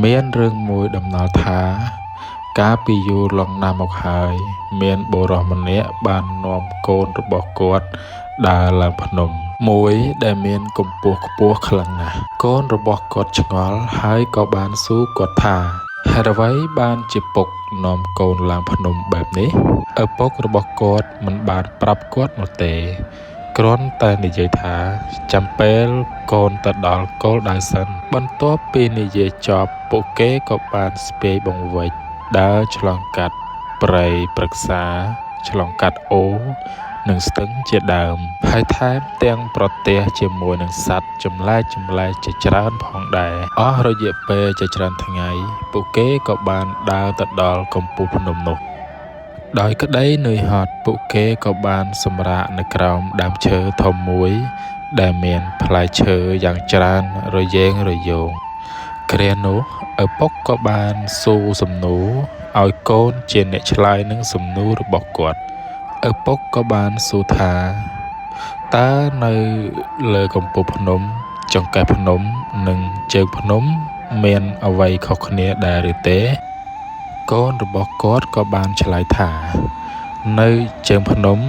មានរឿងមួយដំណាលថា កាលពីយូរលង់ណាស់មកហើយ មានបុរសម្នាក់បាននាំកូនរបស់គាត់ដើរឡើងភ្នំមួយដែលមានកម្ពស់ខ្ពស់ខ្លាំងណាស់កូនរបស់គាត់ឆ្ងល់ហើយក៏បានសួរគាត់ថាហេតុអ្វីបានជាពុកនាំកូនឡើងភ្នំបែបនេះឪពុករបស់គាត់មិនបានប្រាប់គាត់នោះទេគ្រាន់តែនិយាយថាចាំពេលកូនទៅដល់គោលដៅសិនបន្ទាប់ពីនិយាយចប់ពួកគេក៏បានស្ពាយបង្វេចដើរឆ្លងកាត់ព្រៃព្រឹក្សាឆ្លងកាត់អូរនិងស្ទឹងជាដើមហើយថែមទាំងប្រទះជាមួយនឹងសត្វចម្លែកៗជាច្រើនផងដែរអស់រយៈពេលជាច្រើនថ្ងៃពួកគេក៏បានដើរទៅដល់កំពូលភ្នំនោះដោយក្តីនឿយហត់ពួកគេក៏បានសម្រាកនៅក្រោមដើមឈើធំមួយដែលមានផ្លែឈើយ៉ាងច្រើនរយេងរយោងគ្រានោះឪពុកក៏បានសួរសំណួរឲ្យកូនជាអ្នកឆ្លើយនឹងសំណួររបស់គាត់ឪពុកក៏បានសួរថាតើនៅលើកំពូលភ្នំចង្កេះភ្នំនិងជើងភ្នំមានអ្វីខុសគ្នាដែរឬទេកូនរបស់គាត់ក៏បានឆ្លើយថានៅជើងភ្នំ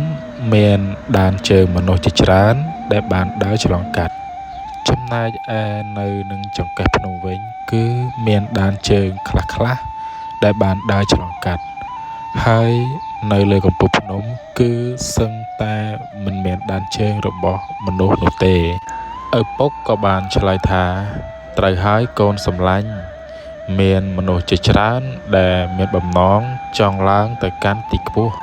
មានដានជើងមនុស្សជាច្រើនដែលបានដើរឆ្លងកាត់ចំណែកឯនៅនឹងចង្កេះភ្នំវិញគឺមានដានជើងខ្លះៗដែលបានដើរឆ្លងកាត់ហើយនៅលើកំពូលភ្នំគឺសឹងតែមិនមានដានជើងរបស់មនុស្សនោះទេឪពុកក៏បានឆ្លើយថាត្រូវហើយកូនសម្លាញ់មានមនុស្សជាច្រើនដែលមានបំណងចង់ឡើងទៅកាន់ទីខ្ពស់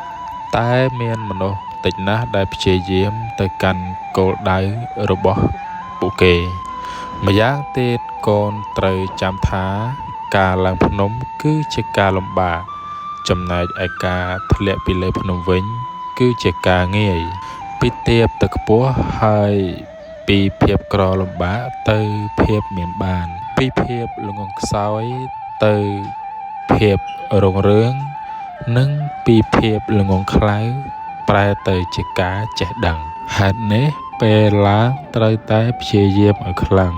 តែមានមនុស្សតិចណាស់ដែលព្យាយាមទៅកាន់គោលដៅរបស់ពួកគេម្យ៉ាងទៀតកូនត្រូវចាំថាការឡើងភ្នំគឺជាការលំបាកចំណែកឯការធ្លាក់ពីលើភ្នំវិញគឺជាការងាយពីទាបទៅខ្ពស់ហើយពីភាពក្រលំបាកទៅភាពមានបានពីភាពល្ងង់ខ្សោយទៅភាពរុងរឿងនិងពីភាពល្ងង់ខ្លៅប្រែទៅជាការចេះដឹងហេតុនេះពេលឡើងត្រូវតែព្យាយាមឲ្យខ្លាំង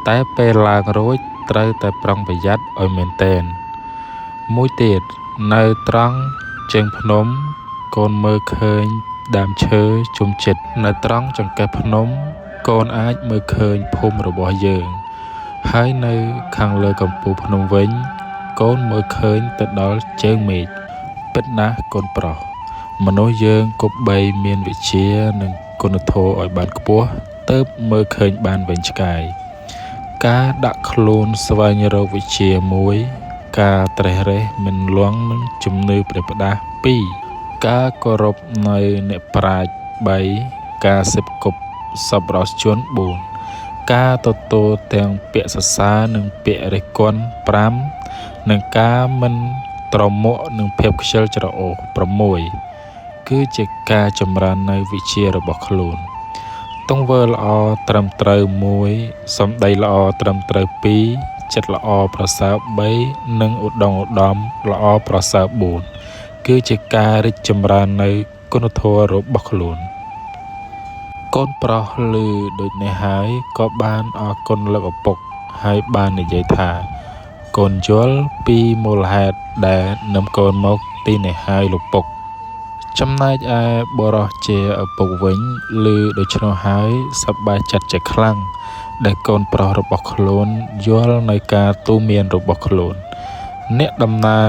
តែពេលឡើងរួចត្រូវតែប្រុងប្រយ័ត្នឲ្យមែនទែនមួយទៀតនៅត្រង់ជើងភ្នំកូនមើលឃើញដើមឈើជុំជិតនៅត្រង់ចង្កេះភ្នំកូនអាចមើលឃើញភូមិរបស់យើងហើយនៅខាងលើកំពូលភ្នំវិញកូនមើលឃើញទៅដល់ជើងមេឃពិតណាស់កូនប្រុសមនុស្សយើងគប្បីមានវិជ្ជានិងគុណធម៌ឲ្យបានខ្ពស់ទើបមើលឃើញបានវែងឆ្ងាយការដាក់ខ្លួនស្វែងរកវិជ្ជាមួយការត្រេះរេះមិនលង់នឹងជំនឿប្រេះផ្ដាស់2ការគោរពនៅអ្នកប្រាជ្ញ3ការសេពគប់សប្បុរសជន4ការទទួលទាំងពាក្យសរសើរនិងពាក្យរិះគន់5និងការមិនត្រមួកនឹងភាពខ្ជិលច្រអូស6គឺជាការចម្រើននៅវិជ្ជារបស់ខ្លួនទង្វើល្អត្រឹមត្រូវ1សម្ដីល្អត្រឹមត្រូវ2ចិត្តល្អប្រសើរ3និងឧត្តមឧត្តមល្អប្រសើរ4គឺជាការរីកចម្រើននៅគុណធម៌របស់ខ្លួនកូនប្រុសឮដូចនេះហើយក៏បានអរគុណលោកឪពុកហើយបាននិយាយថាកូនយល់ពីមូលហេតុដែលនាំកូនមកទីនេះហើយលោកពុកចំណែកឯបុរសជាឪពុកវិញឮដូច្នោះហើយសប្បាយចិត្តជាខ្លាំងដែលកូនប្រុសរបស់ខ្លួនយល់នៅការទូន្មានរបស់ខ្លួនអ្នកដំណើរ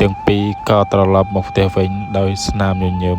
ទាំងពីរក៏ត្រឡប់មកផ្ទះវិញដោយស្នាមញញឹម